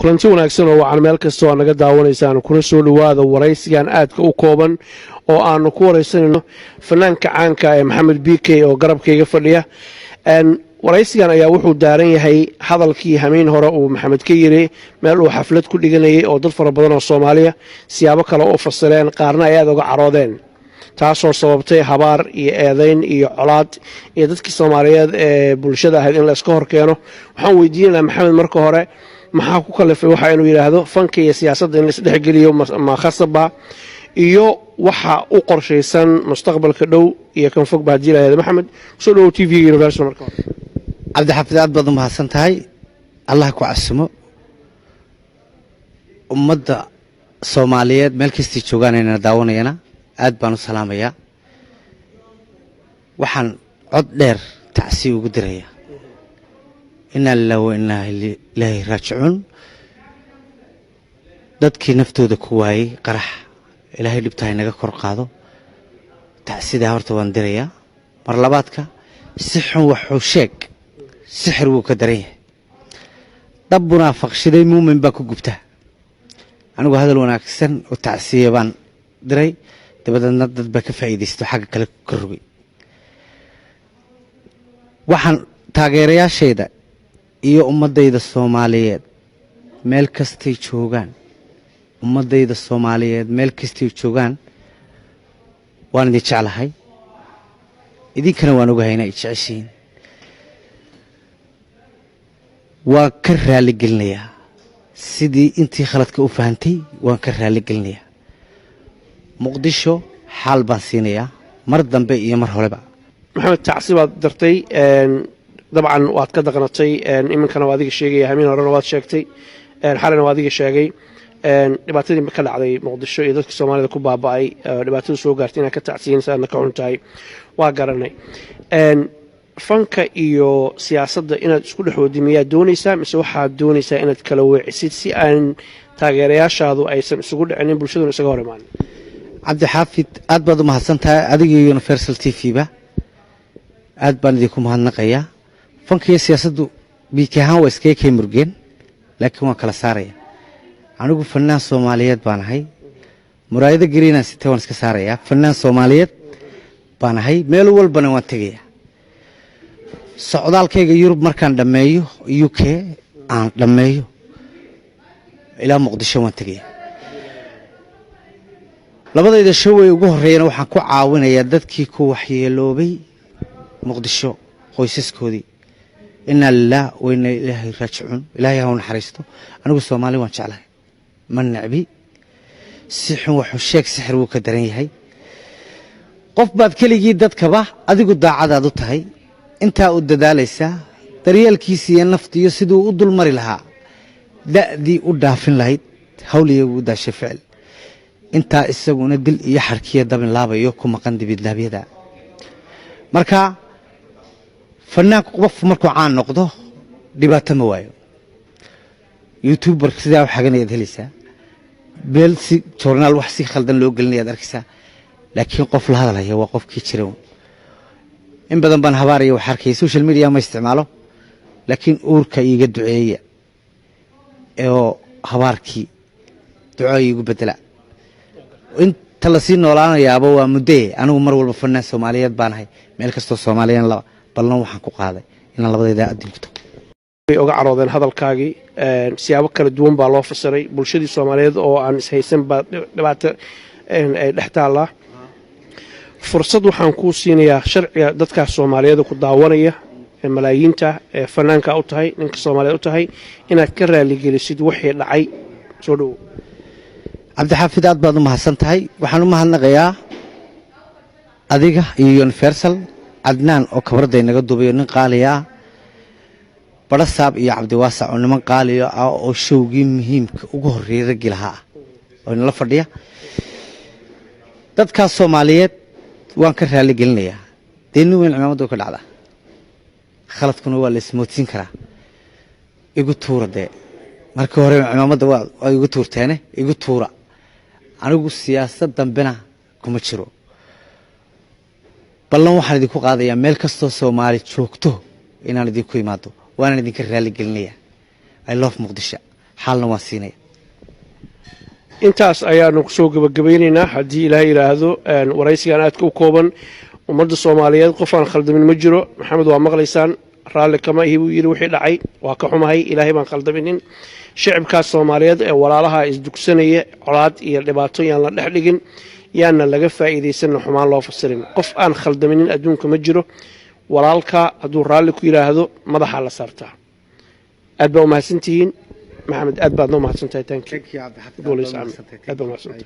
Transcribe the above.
Kulanti wanaagsan oo wacan meel kasta oo naga daawanaysaan. Kuna soo dhowaada waraysigan aadka u kooban oo aanu ku waraysanayno fanaanka caanka ee Maxamed BK oo garabkayga fadhiya. Waraysigan ayaa wuxuu daaran yahay hadalkii hameen hore uu Maxamed ka yiri meel uu xaflad ku dhiganayay, oo dad fara badan oo Soomaaliya siyaabo kale u fasireen, qaarna ay aada uga caroodeen, taasoo sababtay habaar iyo eedayn iyo colaad iyo dadkii Soomaaliyeed ee bulshada ahayd in la iska hor keeno. Waxaan weydiinaynaa Maxamed marka hore, maxaa ku kalifay waxa inuu yidhaahdo fanka iyo siyaasadda in la isdhexgeliyo ma khasaba, iyo waxa u qorshaysan mustaqbalka dhow iyo kan fogba haddii lahahdo? Maxamed, kusoo dhowow TV Universal marka hore. Cabdixaafid, aad baad u mahadsan tahay. Allah ku casumo. Ummadda Soomaaliyeed meel kastay joogaanayna daawanayana aad baan u salaamayaa. Waxaan cod dheer tacsi ugu dirayaa, inaa lilah wa inaa ilaahi raajicuun, dadkii naftooda ku waayey qarax. Ilaahay dhibta haynaga kor qaado. Tacsidaa horta waan dirayaa. Mar labaadka, si xun waxuu sheeg sixir wuu ka daran yahay. Dab munaafaqshiday muumin baa ku gubta. Anigu hadal wanaagsan oo tacsiya baan diray, dabadeedna dad baa ka faa'iidaysto, xagga kale ka rogay. Waxaan taageerayaashayda iyo ummaddayda Soomaaliyeed meel kastay joogaan, ummaddayda Soomaaliyeed meel kastay joogaan, waan idin jeclahay, idinkana waan ogahay inay jeceshihiin. Waan ka raaligelinayaa sidii intii khaladka u fahantay, waan ka raaligelinayaa. Muqdisho xaal baan siinayaa mar dambe iyo mar horeba. Maxamed, tacsi baad dartay, dabcan waad ka daqnatay. Iminkana waa adiga sheegaya, hameen horena waad sheegtay, xalina waa adiga sheegay dhibaatadii ka dhacday Muqdisho iyo dadka Soomaalida ku baaba'ay, dhibaatada soo gaartay inaad ka tacsiyin, aadna ka xun tahay waa garanay. Fanka iyo siyaasadda inaad isku dhex wadi miyaad doonaysaa, mise waxaad doonaysaa inaad kala weecisid si aan taageerayaashaadu aysan isugu dhicinin, bulshaduna isaga hor imaanin? Cabdixaafid, aad baad u mahadsan tahay, adiga iyo Universal TV ba aad baan idinku mahadnaqayaa. Fanka iyo siyaasaddu BK ahaan waa iskaga kay murgeen, laakiin waan kala saaraya. Anigu fanaan Soomaaliyeed baan ahay. Muraayado gariinaan sitay waan iska saarayaa. Fanaan Soomaaliyeed baan ahay, meel walbana waan tegayaa. Socdaalkayga Yurub markaan dhammeeyo, UK aan dhammeeyo, ilaa Muqdisho waan tegaya. Labadayda showay ugu horreeyana waxaan ku caawinayaa dadkii ku waxyeeloobay Muqdisho, qoysaskoodii. Inaa lilah wa inaa ilaahi raajicuun. Ilaahay ha u naxariisto. Anigu Soomaali waan jeclahay, ma necbi. Si xun waxuu sheeg sixir wuu ka daran yahay. Qof baad keligii dadkaba adigu daacadaad u tahay, intaa u dadaalaysaa daryeelkiisa iyo naftiiyo siduu u dulmari lahaa, da'dii u dhaafin lahayd, hawliya ugu daashay ficil, intaa isaguna dil iyo xarkiya dabin laabayo ku maqan dibidlaabyada. Marka fanaanku qofku markuu caan noqdo dhibaato ma waayo. YouTuber sidaa u xaganayaad helaysaa, meel si joornaal wax si khaldan loo gelinayaad arkaysaa, laakiin qof la hadalaya waa qofkii jira. In badan baan habaaraya wax arkaya. Social media ma isticmaalo, laakiin uurka iiga duceeya oo habaarkii duco iigu bedela. Inta lasii noolaanayaaba waa muddee. Anigu mar walba fanaan Soomaaliyeed baan ahay, meel kastoo Soomaaliyan laba ballan waxaan ku qaaday inaan labadayda adduun ku tago. Way oga caroodeen hadalkaagii, siyaabo kala duwan baa loo fasiray. Bulshadii Soomaaliyeed oo aan ishaysan baa dhibaato ay dhex taallaa. Fursad waxaan kuu siinayaa sharciga dadkaas Soomaaliyeed ku daawanaya ee malaayiinta ee fanaanka u tahay, ninka Soomaaliyeed u tahay, inaad ka raaligelisid wixii dhacay. Soo dhowow. Cabdixaafid, aad baad u mahadsan tahay. Waxaan u mahadnaqayaa adiga iyo Universal, Cadnaan oo kabarada inaga duubayo, nin qaaliya ah, Barasaab iyo Cabdiwaasac oo niman qaaliya ah oo showgii muhiimka ugu horreeyay raggii lahaa ah oo inala fadhiya. Dadkaas Soomaaliyeed waan ka raali gelinayaa. Dee nin weyn cimaamadda ka dhacda, khaladkuna waa la ismoodsiin karaa. Igu tuura dee, markii hore cimaamadda waa igu tuurteene, igu tuura. Anigu siyaasad dambena kuma jiro. Ballan waxaan idinku qaadayaa meel kastoo Soomaali joogto inaan idinku imaado, waanaan idinka raali gelinaya. I love Muqdisho. Xaalna waan siinaya. Intaas ayaanu kusoo gebagabaynaynaa, haddii Ilaahay yidhaahdo, waraysigan aadka u kooban. Ummadda Soomaaliyeed, qof aan khaldamin ma jiro. Maxamed waa maqlaysaan, raalli kama ihi buu yidhi wixii dhacay, waa ka xumahay, Ilaahay baan khaldaminin. Shicibkaas Soomaaliyeed ee walaalaha isdugsanaya, colaad iyo dhibaato yaan la dhex dhigin, yaana laga faa'iidaysanna, xumaan loo fasirin. Qof aan khaldaminin adduunka ma jiro. Walaalka hadduu raalli ku yidhaahdo, madaxaa la saartaa. Aad baa umahadsantihiin. Maxamed, aad baad noo mahadsantahay. Thank you. Aad baa umahadsantahay.